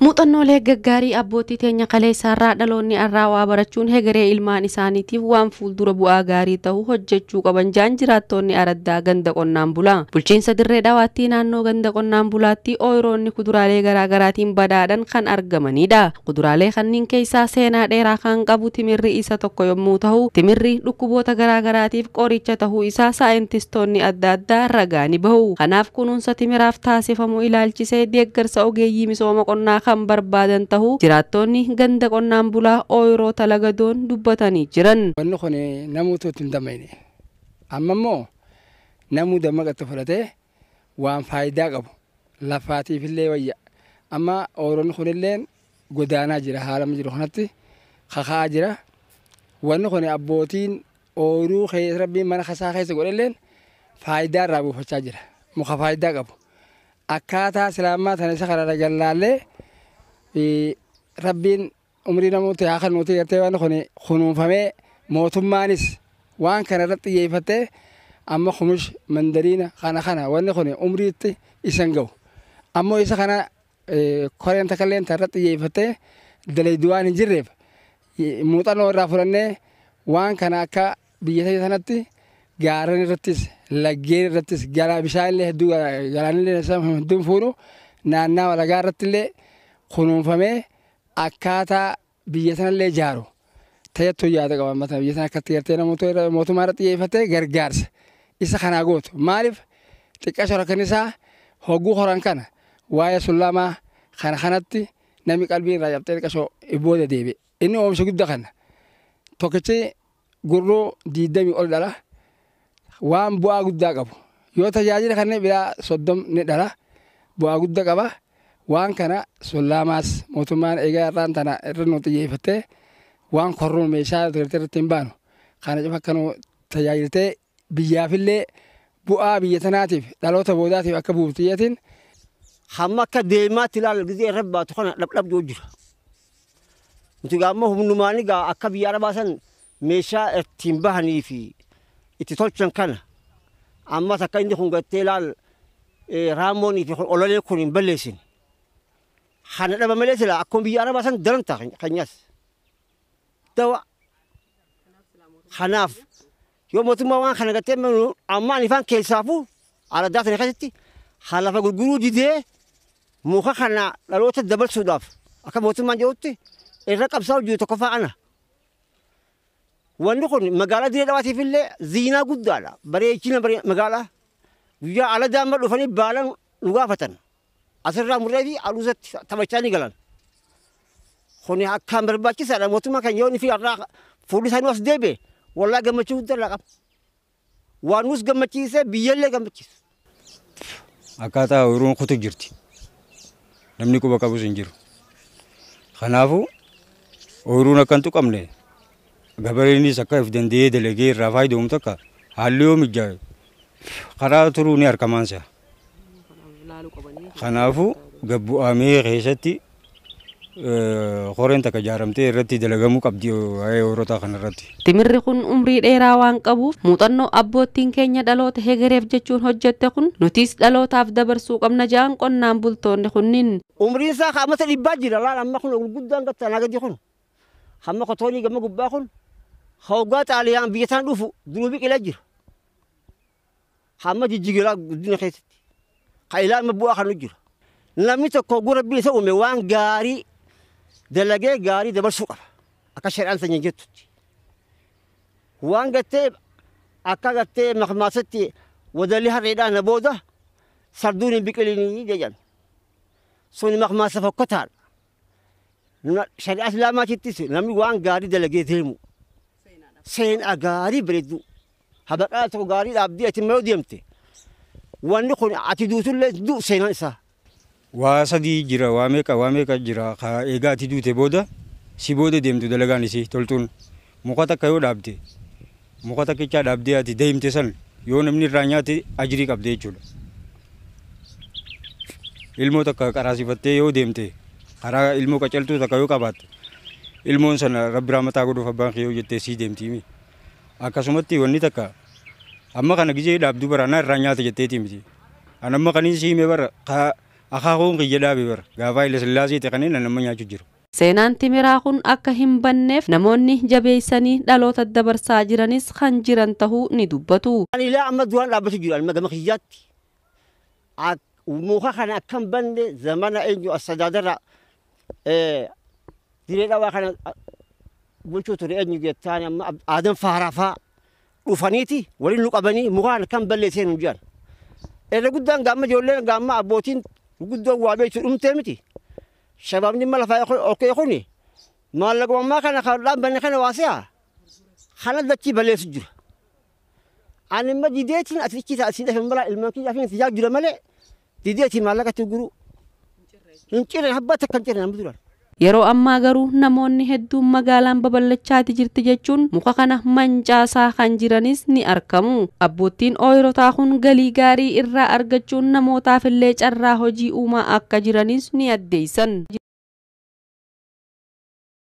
Muuxannoolee gaggaarii abbootii teenya kaleessaarraa dhaloonni irraa waa barachuun hegeree ilmaan isaaniitiif waan fuuldura bu'aa gaarii ta'u hojjechuu qaban jaan jiraattoonni araddaa ganda qonnaan bulaa. Bulchiinsa Dirree Dhawaatti naannoo ganda qonnaan bulaatti ooyiroonni kuduraalee garaagaraatiin badhaadhan kan argamanidha. Kuduraalee kanneen keessaa seenaa dheeraa kan qabu timirri isa tokko yommuu ta'u, timirri dhukkuboota garaagaraatiif qoricha ta'uu isaa saayintistoonni adda addaa ragaa ni bahu. Kanaaf kunuunsa timiraaf taasifamu ilaalchisee deeggarsa ogeeyyii misooma qonnaa kan barbaadan ta'uu jiraattonni ganda qonnaan bulaa ooyiroota lagadoon dubbatanii jiran. Wanni kun namoota itti hin dammaqne. Amma immoo namuu dammaqatti fudhatee waan faayidaa qabu lafaatiif illee wayya. Amma ooyiroonni kunillee godaanaa jira, haala jiru kanatti kaka'aa jira. Wanni kun abbootiin ooyiruu keessa rabbiin mana kasaa keessa godhelleen faayidaa irraa buufachaa jira. Muka faayidaa qabu. Akkaataa islaamaa tana isa kana gallaallee rabbiin umrii namoota haa kennuuti gartee waan kun kunuunfamee mootummaanis waan kana irratti xiyyeeffatee amma kumish mandariina kana kana wanni kun umriitti isan ga'u. Ammoo isa kana koreen takka illee irratti xiyyeeffatee dalaydu waan hin jirreef muuxannoo irraa fudhannee waan kana akka biyya sanatti gaarran irrattis laggeen irrattis bishaan illee hedduu galaanillee hedduun fuudhu naannawaa lagaa irratti illee kunuunfamee akkaataa biyya sanallee ijaaru ta'ettu yaada qaba. Mata biyya sana akkatti gartee namoota mootummaa irratti xiyyeeffatee gargaarsa isa kanaa gootu. Maaliif xiqqaa shorokan isaa hogguu horan kana waa'ee sullamaa kana kanatti namni qalbii irraa cabxee xiqqashoo booda deebi'e. Inni oomisha guddaa kana tokkichi gurruu 20 ol dhala waan bu'aa guddaa qabu. Yoo tajaajila kanneen biraa 30 ni dhala bu'aa guddaa qaba. Waan kana sullaamaas mootummaan egaa irraan tana irra nu xiyyeeffattee waan korruun meeshaa irratti hin baanu kana cufa akka nu tajaajiltee biyyaafillee bu'aa biyya tanaatiif dhaloota boodaatiif akka buuftu. Hamma akka deemaatti ilaalu gizee irra baatu kana dhabdhabduu jira. Nuti gaamma humnumaanii gaa akka biyya arabaa san meeshaa ittiin bahanii fi itti tolchan kana ammas akka inni kun gattee ilaal raamoonii fi ololee kun hin balleessin. Kana dhaba malee sila akkuma biyya arabaa san daran ta'a keenyas. Dawa kanaaf yoo mootummaa waan kana gattee amma ani ifaan keessaafuu araddaa sana keessatti lafa gurguruu didee muka kana dhaloota dabarsuudhaaf akka mootummaan jedhutti irra qabsaa'u jiru tokkoffaa ana. Wanni kun magaalaa Dirree Dhawaatiif illee ziinaa guddaadha. Bareechina magaalaa guyyaa ala daamma dhufanii baalan nu gaafatan. Asirraa murree fi aduusatti taphachaa ni galan. Kuni akkaan barbaachisaadha. Mootummaa kan yoo inni fi irraa fuulli isaanii as deebi'e wallaa gammachuu guddaa irraa qaba. Waan nus gammachiise biyyallee gammachiisa. Akkaataa ooyiruun kutu jirti. Namni quba qabus hin jiru. Kanaafuu ooyiruun akka hin tuqamne gabareenis akka of danda'ee dalagee irraa fayyadamu takka haalli yoo mijaa'e karaa turuu ni harkamaansa. Kanaafuu gabbu'amee keessatti qoreen takka ijaaramtee irratti dalagamuu qabdi waa'ee ooyiroota kanarratti. Timirri kun umrii dheeraa waan qabuuf muuxannoo abboottiin keenya dhaloota hegereef jechuun hojjette kun nutis dhalootaaf dabarsuu qabna ja'an qonnaan bultoonni kunniin. Umriin isaa haamata 100 jira laal amma kun gurguddaan gattaa gadi kun hamma kotoonii gama gubbaa kun hoggaa xaaliyaan biyya tana dhufu duruu biqilaa jira. Hamma jijjigiraa guddina keessatti. Ka ilaa amma bu'aa kan jira. Namni tokko gura rabbii isa uume waan gaarii dalagee gaarii dabarsuu qaba. Akka shari'aan sanyii jettutti. Waan gattee akka gattee makmaasatti wadalli harreedhaa na booda sarduun hin biqilinii jedhan. Suni makmaasa fokkotaadha. Shari'aa islaamaatittis namni waan gaarii dalagee deemu. Seenaa gaarii bareedduu. Habaqaa tokko gaarii dhaabdee ati yoo deemte. Wanni kun ati duutullee du'u seenaan isaa. Waa sadii jira, waa meeqa jira egaa ati duute booda si booda deemtu dalagaan isii toltuun muka takka yoo dhaabde muka takkichaa dhaabdee ati deemte san yoo namni irraa nyaate ajirii qabde jechuudha. Ilmoo takka qaraasifattee yoo deemte karaa ilmoo qacaltuu takka yoo qabaatte ilmoon sana rabbi rahmataa godhuuf abbaan kee yoo jettee sii deemti. Akkasumatti wanni takka amma kana gizee dhaabduu bara na irraa nyaata jetteeti miti. An amma kaniin siime bara Akaakuun kiyya dhaabe bara gaafa Haile Sillaasee ta'e kanneen nama nyaachuu jiru. Seenaan timiraa kun akka hin banneef namoonni jabeessanii dhaloota dabarsaa jiranis kan jiran tahuu ni dubbatu. Ani ilaa amma duraan dhaabbatu jiru ani gama kiyyaatti. Muka kana akka hin banne zamana eenyu assadaadarra diree dhawaa kana bulchuu ture eenyu jettaan amma aadan faaraafaa dhufaniiti waliin nu qabanii muka kana akka hin balleessee nu jiran. Irra guddaan gaamma ijoolleen gaamma abbootiin guddoon waa beektu dhumtee miti. Shabaabni mala lafaa okkee kuni maallaqa ammaa kana kan dhaabbanne kana waasi'a kana dachii balleessu jira. Ani imma dideetiin asitti asii dhafe mala ilmaan kiyya fi siyaa jira malee dideetiin maallaqa itti guruu hin cirre habba takka hin cirre namni duraan. Yeroo ammaa garuu namoonni hedduun magaalaan babal'achaati jirti jechuun muka kana mancaasaa kan jiranis ni argamu. Abboottiin ooyirotaa kun galii gaarii irraa argachuun namootaaf illee carraa hojii uumaa akka jiranis ni addeessan.